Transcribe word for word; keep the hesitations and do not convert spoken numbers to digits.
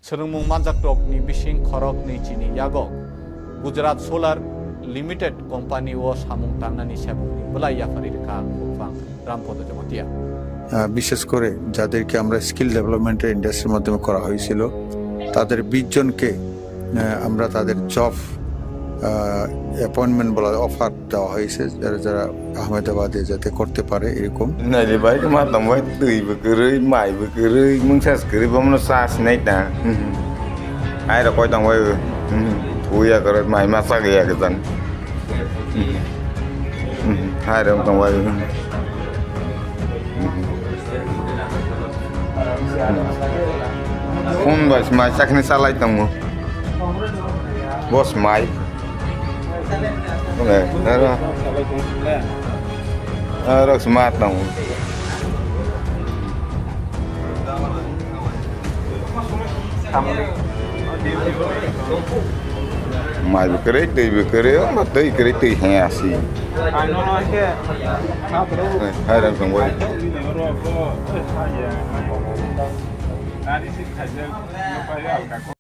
Swrwngmung manjaktokni bising khoroknwi chini yago Gujarat Solar Limited company o samung tangnani sebokni bwlai yapharwi rwkha Khukphang Rampodo Jamatia. আহ, বিশেষ করে যাদেরকে আমরা স্কিল ডেভেলপমেন্টের ইন্ডাস্ট্রির মাধ্যমে করা হয়েছিল, তাদের বিশ জনকে, আহ, আমরা তাদের জব, আহ, অ্যাপয়েন্টমেন্ট বলা, অফার দেওয়া হয়েছে, যারা যারা আহমেদাবাদে যাতে করতে পারে এরকম। Nai le bai ma tong bai twi bo kwrwi, mai bo kwrwi, mungsa se kwrwi, bomono sa sinai ta. Hai rok koi tong bai, uya kwrwi, mai ma sa ya kwtan. Hai rok tong bai. Phone bai se mai chakni salai tongo. Boss mai. Oro, oro smart tong. Mai bo kwrwi, twi bo kwrwi, omo twi kwrwi, twi he asi. Hai rang tong bai.